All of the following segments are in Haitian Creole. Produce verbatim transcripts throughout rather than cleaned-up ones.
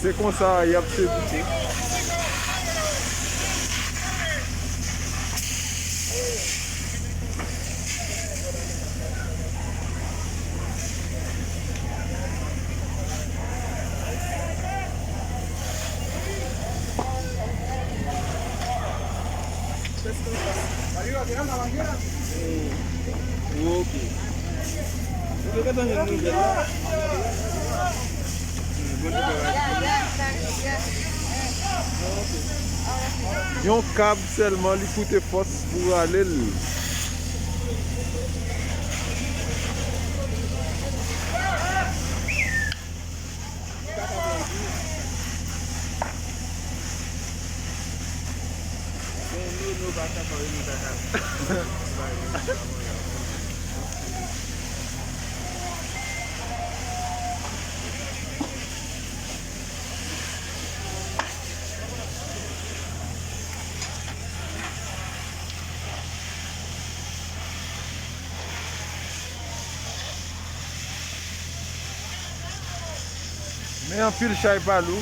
Se konsa y ap sedike. Yon kab sèlman li koute fòs pou rale l. Men anpil chay pa lou.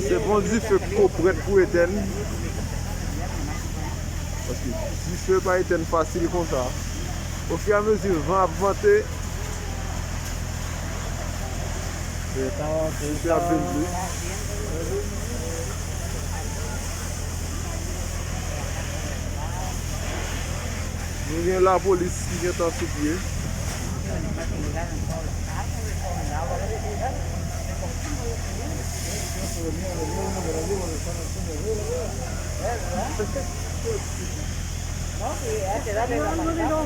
Se bon dife k ko prèt pou etèn. Paske dife pa etèn fasil konsa. Ofiramezi van ap vante, dife ap vin plis. Nou gen lapolis ki gentan sou pye. No, si, a quedar en la pantalla.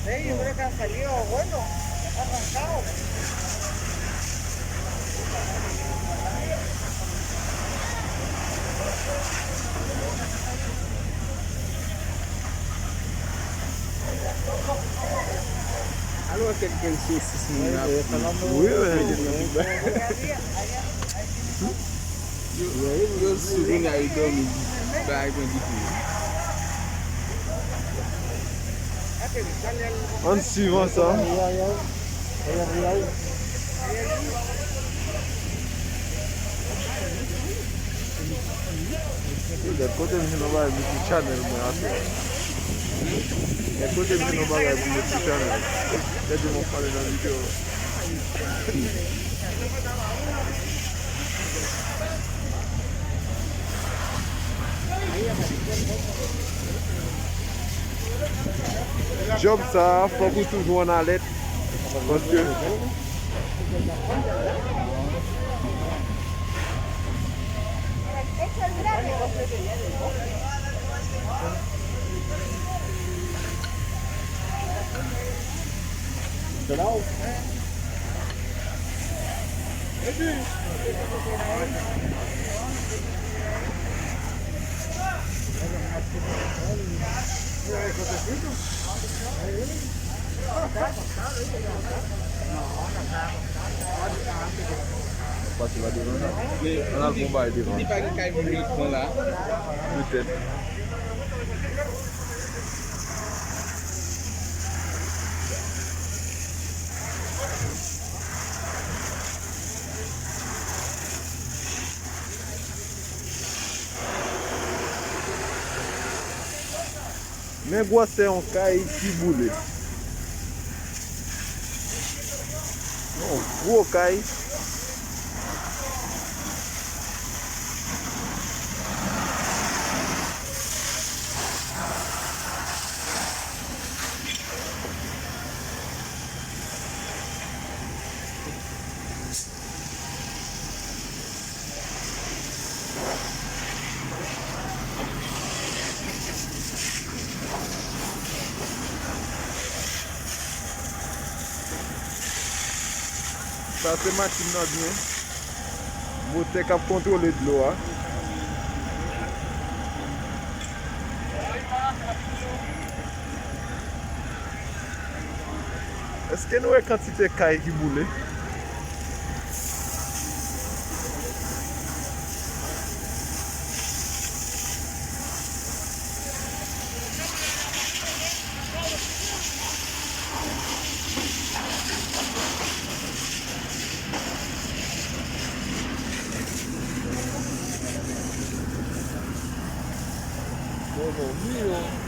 Ey, yo creo que ha salido bueno, ha arrancado. Alò, kèk grenn sosis moun nan ap di. Wi, wi. Yo, yo sou kounye a, yo dòmi. Bagay mwen di pou yo. Ann swiv ansanm. Gad kote m jwenn yon bagay pou m sou channel mwen aswè. Gad kote m jwenn yon bagay pou m met sou channel. Gade m ap pale nan videyo. Djòb sa a, fòk ou toujou an alèt. Paske Pati la devan la. An al gon bay devan. Li pa gen kay moun yo pran la. Petèt. Men gwosè yon kay ki boule. Yon gwo kay. Sa se machin nan byen. Motè k ap kontwole dlo a. Èske nou wè kantite kay ki boule? Bonjou, mi yo.